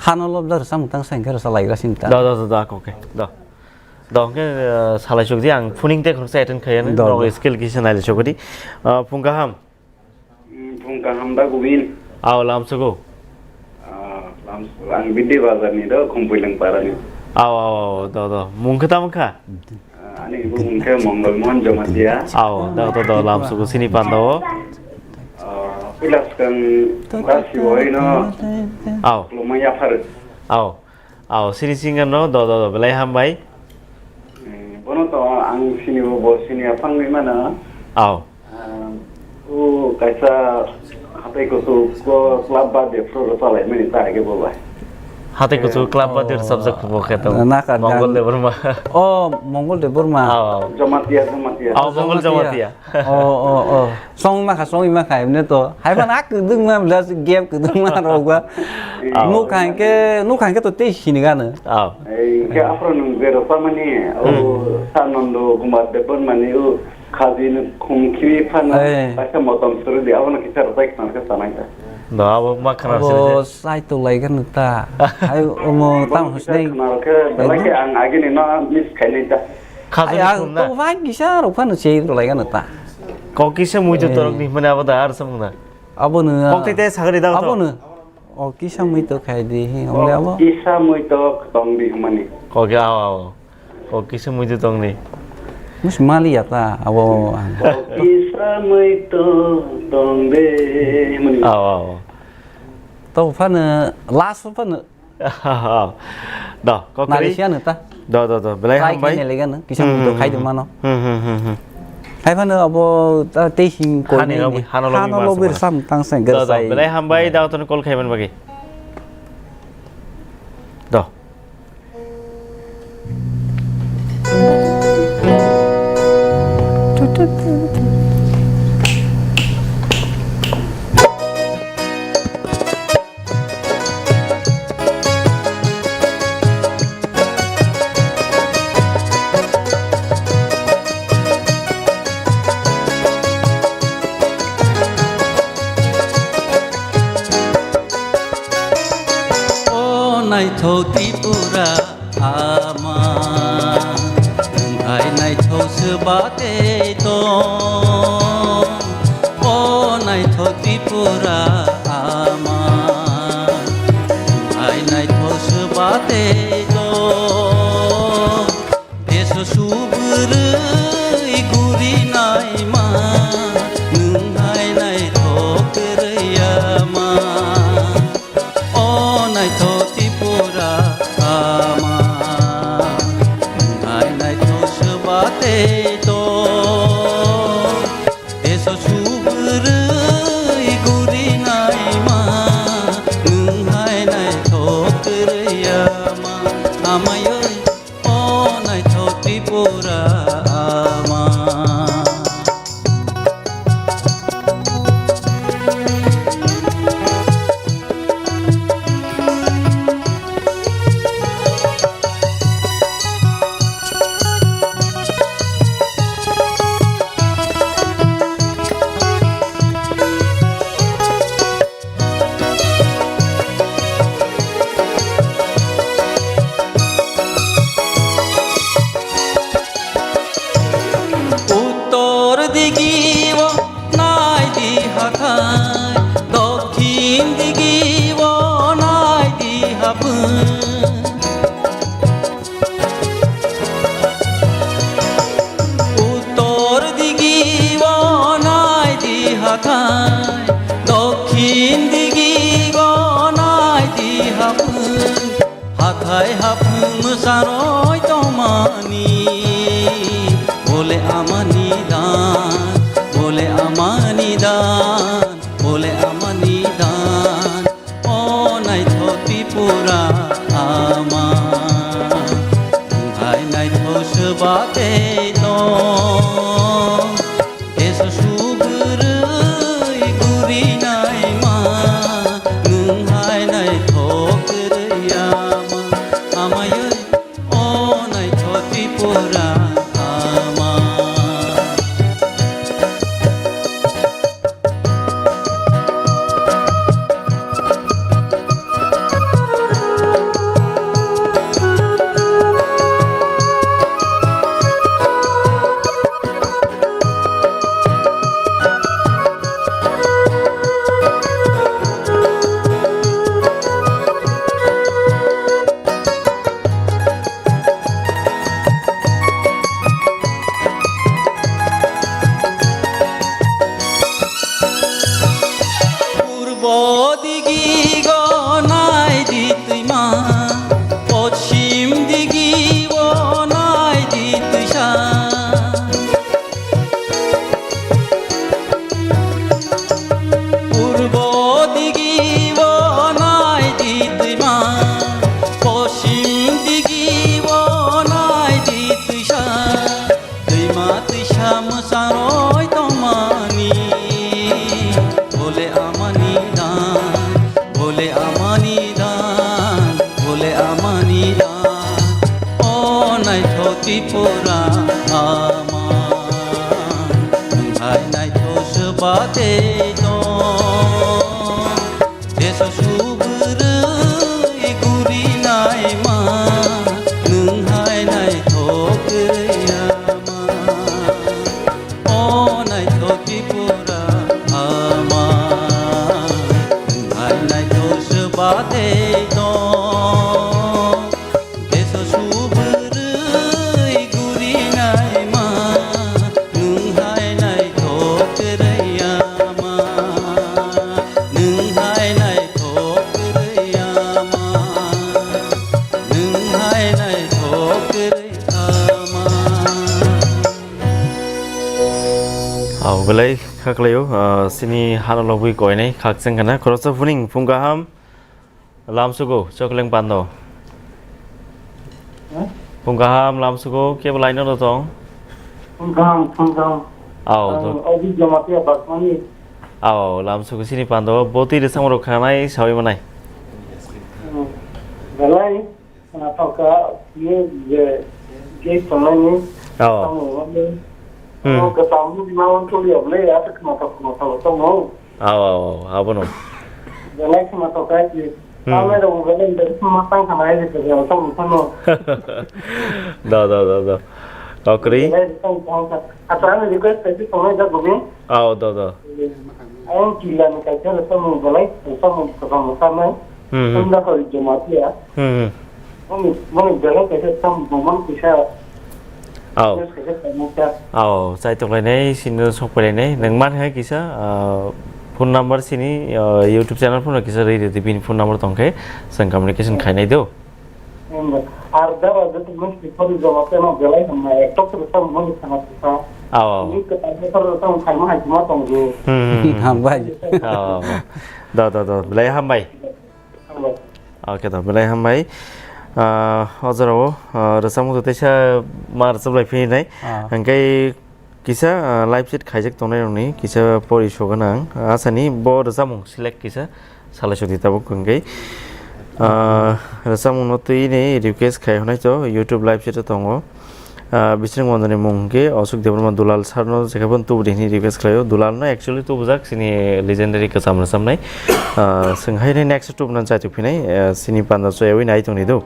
hano lobjak rwchapmung tang sa hwnkhe rwcha laigra sini ta. Da, da, da, da, okay, da. Da, hwnkhe, eh, salai chukdi, ang phuning tei khoroksa attend khaiya Da, norok da. Skill kisa nailai chukdi. Ah, phung kaham. Hmm, phung kaham da Gobin. Aw, lamsugo. Ah, lamsugo. Ang Bidi Bazar ni do, Khumpuileng para ni. Aw, aw, aw, do, do. Mung khe tamo kha? Ah, ani bumung khe Mongol Mohan Jamatia. Aw, do, do, do, lamsugo sini panda o. Ah, puila swkang da sibo ino Aw. Khulumma yaphar. Aw. Aw, sini singer no, do, do, do, belai hambai. Eh, bono to ang sini bo, bo sini aphang ni mana. Aw. Ah, o kaisa hatai kusu ko club ba de pro ro palai mani ta ge bo bai. Hatai kusu club ba de subject bo khe to. Na ka Mongol dan. Debbarma. Oh, Mongol Debbarma. Aw, aw. Jamatia, Jamatia. Aw, Mongol Jamatia. Jamatia. Oh, oh, oh. Song ma kha, song ma kha, emne to. Hai phan ak kudung ma, just game kudung ma rok ba. Aw. Nuk khan ke, nuk khan ke to tei sini gana. Aw. Ei, ke afro nung zero pa mani, o Hmm. Sanando Kumar Debbarma ni, o khaji ni khum khiri phan, Eh. Kaisa motom suru di, abo no kisa rwpai khna khe sanai ta. Do, abo ma khna Abo sini. Sai to lai gana ta. Hai, omo tam Bono kisa husnei. Khna khe, belai khe ang agini no miss khainai ta. Khajani Ai, ang khum na? To wang kisa rok phano sei rwlai gana ta. Kok kisa muitu Eh. Torok ni hwnmani abo da ar samung da? Abo no. Kok tei tei sagari da to? Abo no. O kisa muitu khai di hi, ongle abo. Kisa muitu tong di hwnmani. Kok ya, aw, aw. Kok kisa muitu tong di. Mus mali ya ta, abo. Kok kisa muitu tong di hwnmani. Aw, aw. To phano, last phano. Do, kokri. Malaysia no ta. Do, do, do. Belai hambai. Try khaina lega no. Kisa Hmm, muitu hmm, khai hmm, duma no. Hmm, hmm, hmm, hmm. Hai phano abo ta tei hing ko Hani ni. Hano lobi Hano lobi masa sam tang sang Do, do. Gersai. Belai hambai, da, to call khaiman bagi. Do. O naithok Tripura ama. Ama, hai naithok swba tei to, teso subwrwi guri naima, nwng hai naithok kwrwi ama. O naithok Tripura ama, nwng hai naithok swba tei to. Teso subwrwi guri naima, nwng hai naithok kwrwi ama, amai oi, o naithok Tripura ama. Uttor digi o nai di hathai, dokhin digi o nai di haphung. Uttor digi o nai di hathai, dokhin digi o nai di haphung. Hathai haphung mwsaroi tongmani, bole amani dan, bole amani dan, bole amani dan. O naithok Tripura ama, hai naithok swba tei to. Teso subwrwi guri naima, nwng hai naithok kwrwi ama, amai oi, o naithok Tripura ama. Purbo digi go nai di twima, poschim digi go nai di twisa. Purbo digi o nai di twima, poschim digi o nai di twisa. Twima twisa mwsaroi tongmani, bole amani dan, bole amani dan, bole amani dan. O naithok Tripura ama, nwng hai naithok swba tei to. Teso subwrwi guri naima, nwng hai naithok kwrwi ama. O naithok Tripura ama, nwng hai naithok swba tei to. Teso subwrwi guri naima, nwng hai naithok kwrwi ama. Nwng hai naithok kwrwi ama. Nwng hai naithok kwrwi ama. Au belai khaklaio, ah, sini hano lobwi koinai khakchang kana khoroksa phuning phung kaham. Lamsugo, Chokleng Pando. Huh? Phung kaham, lamsugo, kebo laino no tong? Phung kaham, phung kaham. Ao, ang to- Obi Jamatia Basmani. Ao, lamsugo, sini pando, boti de samoro khanai, sawi manai. Hmm. Belai, na thoka, ye, ye, ye tongnai ni. Ao. Samung wani. Hmm. Oh, ketam ni ma wan tuli oble, ya, tak ma tok, ma tok, tok, no. Aw, aw, aw, abono. Belai kheno tokai di. Hmm. Tamai rok belai belai kheno tang khana ai di, belai tong khano. Da, da, da, da. Tokri. Belai rwchapmung kaham kha. Acha, ani request kaisa tongnai jak Gobind. Ao, do, do. Ang Killa ni kaisa rwchapmung belai rwchapmung kwbang rwchapnai. Hmm, hmm. Hwnba koi Jamatia. Hmm, hmm. Mani, mani belai kaisa sam boman kisa. Ao. Yes, kaisa tongmung kha. Ao, chai tonglainai, sino sokpailainai. Nang man hai kisa, ah, phone number sini, ah, YouTube channel phone kisa rwi rwdi, bini phone number tongkhe, chwng communication khainai do. Ar dara joto mesti pori jawab teno belai hamnai, ektok rwchapmung mani sana tisa. Ao. Ni kwtal bosor rwchapmung khaima hai tongma tongdi. Hmm, hmm, hmm. Hambai. Ao. Do, do, do. Belai hambai. Hambai. Okay, do. Belai hambai. Ah, o jorao, ah, rwchapmung to teisa ma rwchaplai phinai. Ah. Hingke kisa, ah, live chat khaijak tongnai rokni kisa pori sogana ang. Asani bo rwchapmung select kisa. Salai sudi tabuk hwnkhe, ah, rwchapmungno twi ni request khai hwnai to YouTube live chat o tongo. Ah, bising mondoni mung hwnkhe Ashok Debbarma Dulal sir no jekhaphano tubu di hwnwi request khlaio. Dulal no actually tubujak chini legendary kwcham rwchapnai. Ah, chwng haino next tubuna chaitok phinai, ah, chini panda choyawi nai tongni do.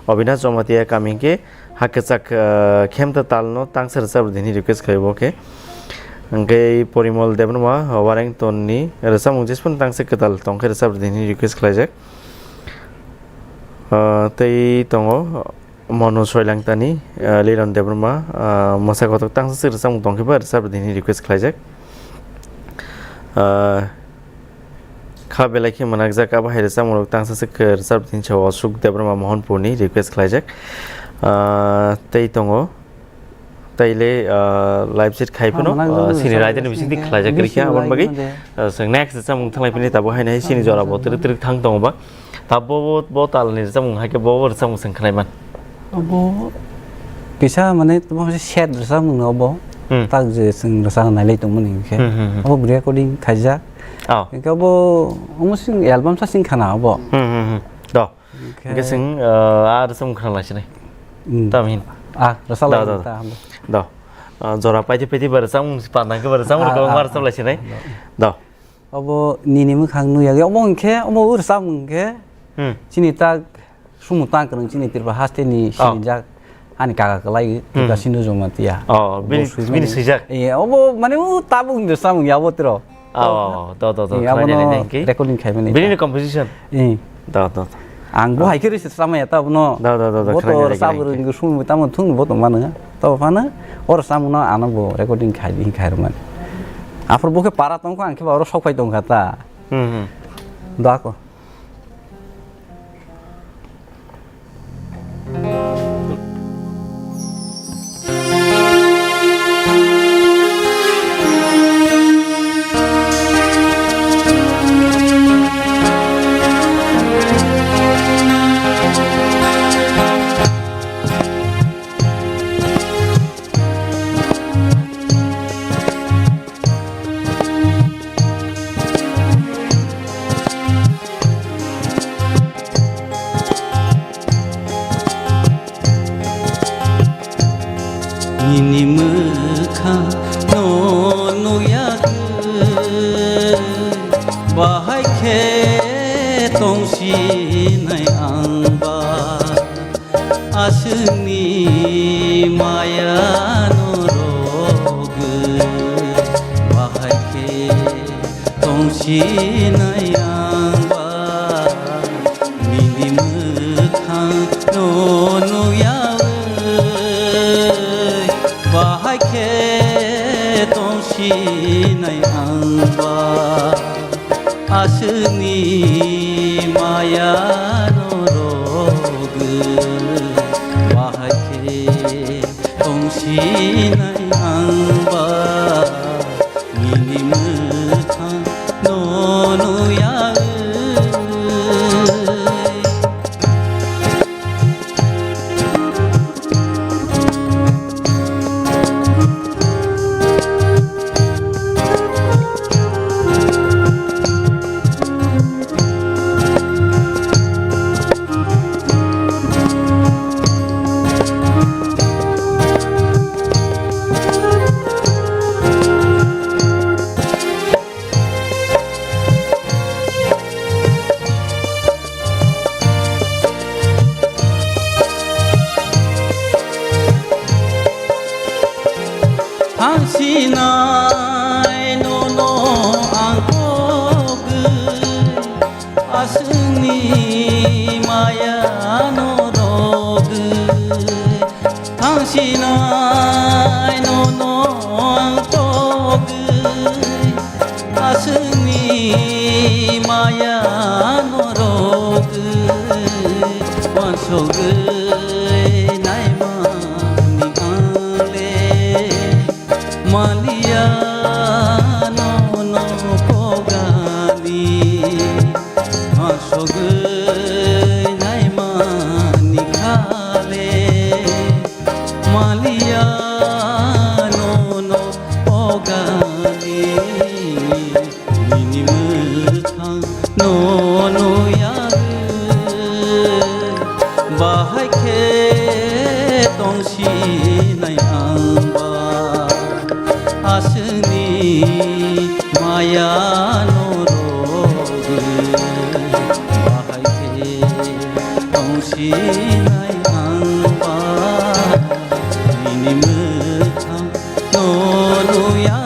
Obina Jamatia kami hwnkhe ha kwchak, ah, khemta tal no tangsa rwchap rwdi hwnwi request khlaio bo khe. Hwnkhe Porimol Debbarma, ah, Warengton ni rwchapmung jesphano tangsa kwtal tongkhe rwchap rwdi hwnwi request khlaijak. Ah, tei tongo Monu Soilangtani, ah, Liron Debbarma, ah, mwsa kotok tangsa swk rwchapmung tongkhe ba rwchap rwdi hwnwi request khlaijak. Ah, kha belai khe mwnakjak abo hai rwchapmung rok tangsa swk rwchap rwdi hwnwi sao Ashok Debbarma Mohanpurni request khlaijak. Ah, tei tongo. Taile, ah, live chat khai phano, ah, sini raida ni bising tik khlaijak rikha, aboni bagwi, ah, chwng next rwchapmung thanglai phini tabuk haino hai sini jora bo twrwk twrwk thang tongo ba. Tabuk bo, bo, bo tal ni rwchapmung hai khe bo, bo rwchapmung chwng khnai man. Bo kisa mane tamo se set rwchapmung no bo. Hmm. Tak je chwng rwchapna nailai tongmani hwnkhe. Hmm, hmm, hmm. Abo recording khaijak. Oh. Hwnkhe bo omo sing album sa sing khana abo. Hmm, hmm, hmm. Do. Hwnkhe chwng, ah, ah, rwchapmung khna lai sinai. Hmm. Tamo hin. Ah, rwchap lai ta, do. Do. Ah, jora paidi paidi ba rwchapmung si panda khe ba rwchapmung rok kwbangma rwchap lai sinai. Do. Obo nini mwkhang nuyagwi obo hwnkhe, obo rwchapmung hwnkhe. Hmm. Chini ta sumu ta kwrwng chini Tripura haste ni sinijak. Ani kaka kwlai, hmm, Tripura Sindhu Jamatia. Oh, bini, bini swijak. Iya, obo mane o tabuk ni samung ya bo tiro. Oh, to, to, to. Iya, khlai abono nai nai ki? Recording khai mani. Bini ni composition. Iya. To, to, to. Ang bo hai khe rwse sama ya ta bono. To, to, to, to, bo to khlai nai nai sab ki? Rwng sum tamo thung bo to mano. To phano or samung no ano bo recording khai di khai rwmani. Aphur bo khe para tong ko ang khe ba oro sok phai tong kha ta. Hmm, hmm. Da ko. Nini mwkhang no nukya khe, bahai khe tong sinai ang ba. Aswkni maya norok bahai khe tong sinai ang ba, nini mwkhang no nukya bahai khe tong sinai ang ba. Aswkni maya norok bahai khe tong sinai ang ba, nini mwthang no nukya. Ang sinai nono ang kogwi, aswkni maya no rogwi. Ang sinai nono ang kogwi, aswkni maya no rogwi. Wansogwi naimani ang le. Maliya nono pogani, asogwi naimani khale. Maliya nono pogani, nini mwkhang no nuyarwi, bahai khe tongsinai ang ba. Aswkni maya no rogwi, bahai khe tongsinai ang ba. Nini mwkhang no nuya.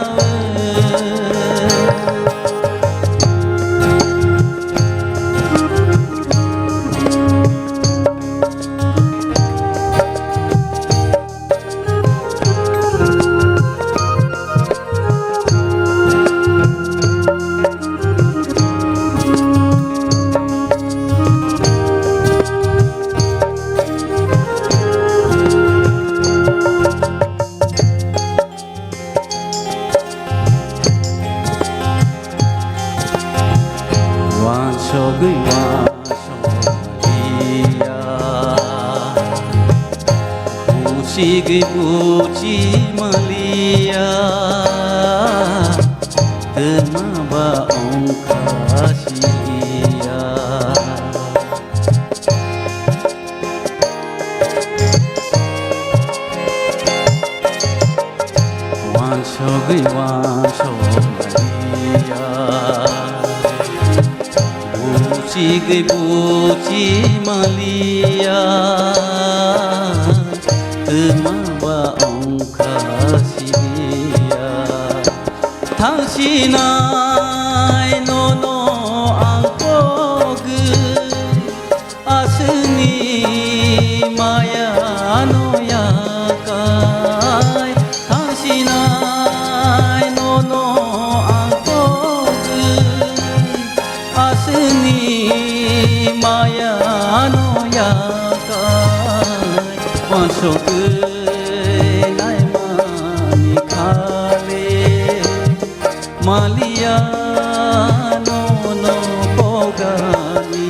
Wansogwi wansogmaliya, buchigwi buchimaliya, twma ba ongkha siya. Wansogwi wansogmaliya, buchigwi buchimaliya, twma ba ongkha siya. Thangsinai nono ang kogwi, aswkni maya no yakai. Thangsinai nono ang kogwi, aswkni maya no yakai. Wansogwi naimani khale. Maliya nono pogani,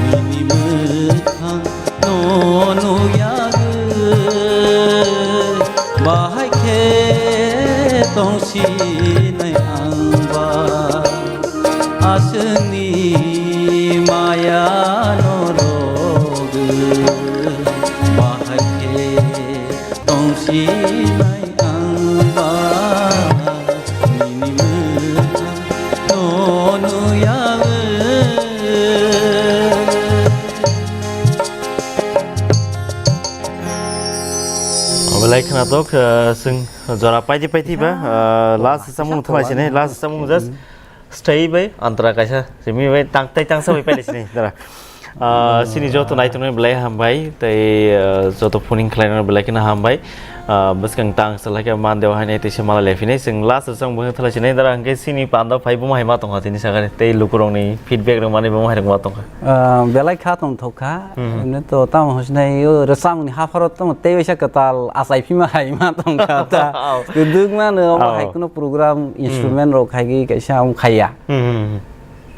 nini mwkhang no nuyagwi, bahai khe tongsinai ang ba. Aswkni maya no rogwi, bahai khe tongsinai ang ba, nini mwkhang no nuya. Obolai khwnatok, eh, swng jora paidi paidi ba, eh, last samung thalai sini, last samung just stay bai, antara kaisa, simi bai, tang, tai tang sa bai paidi sini, dara. Ah, sini joto naitongnai belai hambai, tei, ah, joto phoning khlainai belai kheno hambai. Ah, bwskang tang salai khe man dewa hainai tei se mala lephinai. Chwng last o chwng buino thalai sinai dara hwnkhe sini panda phai buma hai ma tongkha tini sakani tei lukurokni feedback rwmani buma hai rwma tongkha. Ah, belai kha tongthok kha. Mhm. Emni to tamo hwnsinai o rwchapmungni hapharo tamo tei waisa kwtal achai phima hai ma tongkha ta. Au. Kwdwkma no omo Au. hai kheno program Mhm. instrument rok khai kaisa omo khaiya. Mhm.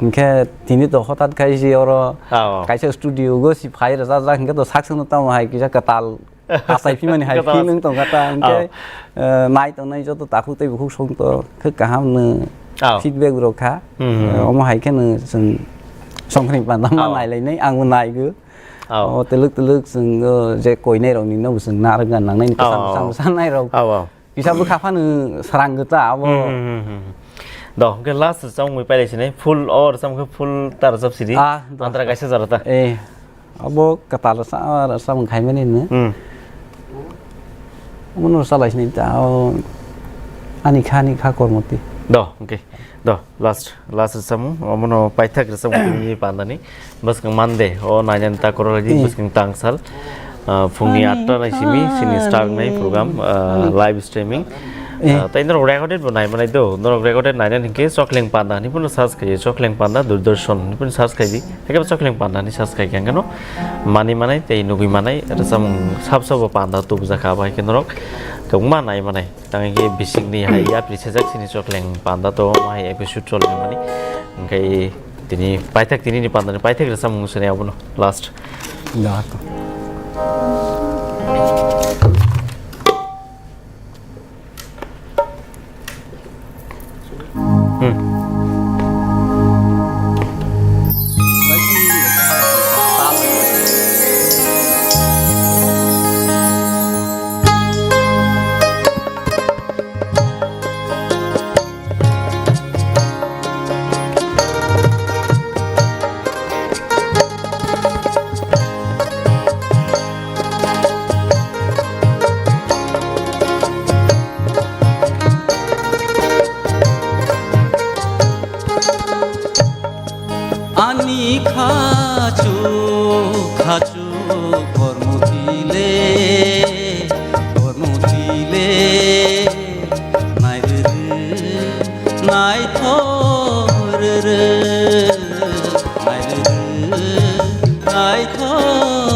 Hwnkhe tini to hothat khai si oro Ah, oh. kaisa studio go si phai rwjak jak hwnkhe to sak sano tamo hai kisa kwtal achai phimani hai Kwtal. Feel wng tongkha ta hwnkhe, Oh. eh, nai tongnai joto takhuk tei bukhuk song to khe kaham no Oh. feedback rok kha. Hmm, hmm, Eh, hmm. Omo hai khe no chwng songkhorni panda ma Oh. nai lainai, ang bo nai go. Oh. O twlwk twlwk chwng o je koinai rok ni no bo chwng narwk ga nangnai ni Oh, kwcham oh, kwcham oh. sanai rok. Oh, oh. Kisa bwkha phano srang gota abo. Hmm, hmm, hmm, hmm. Do, hwnkhe last chong mui pailai sinai, full or chong khe full ta rwchap sidi. Ah, do. Antara kaisa jora ta. Eh, abo kwtal rwchap, rwchap wng khaimani no. Hmm. Omono salai sini ta, o, ani kha, ani kha kormoti. Do, okay. Do, last, last rwchapmung. Omono paithak rwchapmung tini pandani. Bwskang Monday, o nainani ta korok di, eh, bwskang tangsal. Ah, phungni ani atta nai simi, sini start nai program, ah, ani live streaming. Eh. Ah, tai norok recorded bo nai manai do. Norok recorded nai nani hinkhe Chokleng Panda hinwi phano search khaidi, Chokleng Panda Doordarshan hinwi phano search khaidi. Haikhe bo Chokleng Panda hinwi search khai khe hwnkhe no mani manai tei nugwi manai rwchapmung sab sabo panda tubujak kha, abo hai khe norok kwbangma nai manai. Tang khe bisingni hai yapri sejak sini Chokleng Panda to ma hai episode choli mani. Hwnkhe tini paithak tini ni panda ni paithak rwchapmung sini abono last. Da to. Hmm. Ani khachu, khachu, kormo tile, kormo tile, nairere, naithorere, nairere, naithorere.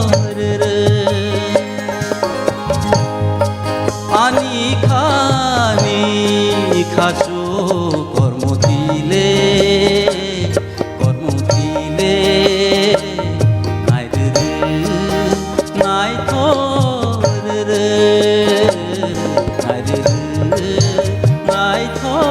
Ani khani khachu kormo tile, kormo tile, nairere, naithorere, nairere, naithorere.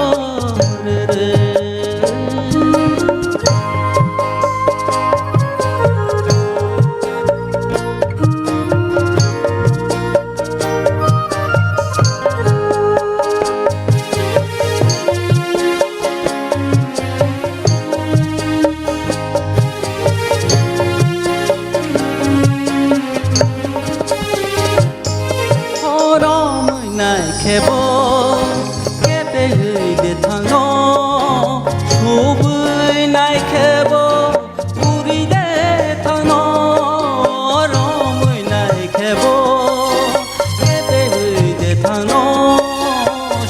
Horomwi nai khebo, kebegwi de thangno, subwi nai khebo, puri de thangno, romwi nai khebo, kebegwi de thangno,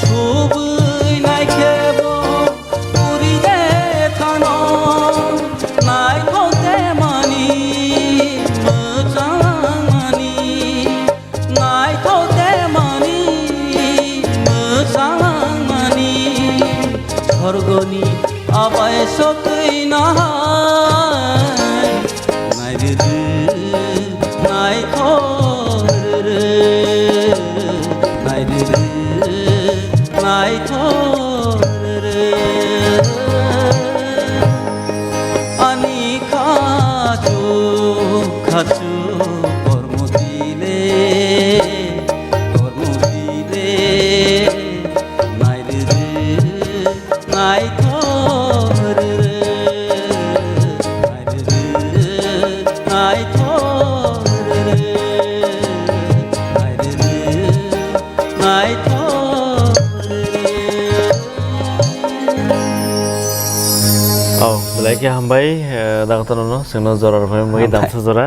subwi nai khebo, puri de thangno, naithok de mani, mwchang mani. Naithok de mani, mwchang mani, sorgoni abai sokwi nahai. Nairere, naithok rere, nairere, naithok rere. Ani khachu, khachu, kormo tile, kormo tile, nairere, naithorere, nairere, naithorere, nairere, naithorere. Oh, belai khe hambai, eh, daktono no, chwngno jora rwphai mui. Hambai. Damsa jora,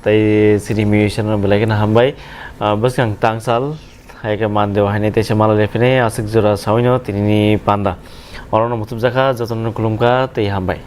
tei chini musician no belai kheno hambai. Ah, bwskang tangsal, hai khe Monday o haino teisa malai phini aswk jora sawino tinini panda. Orono muchubjakha, jotono khulumkha tei hambai.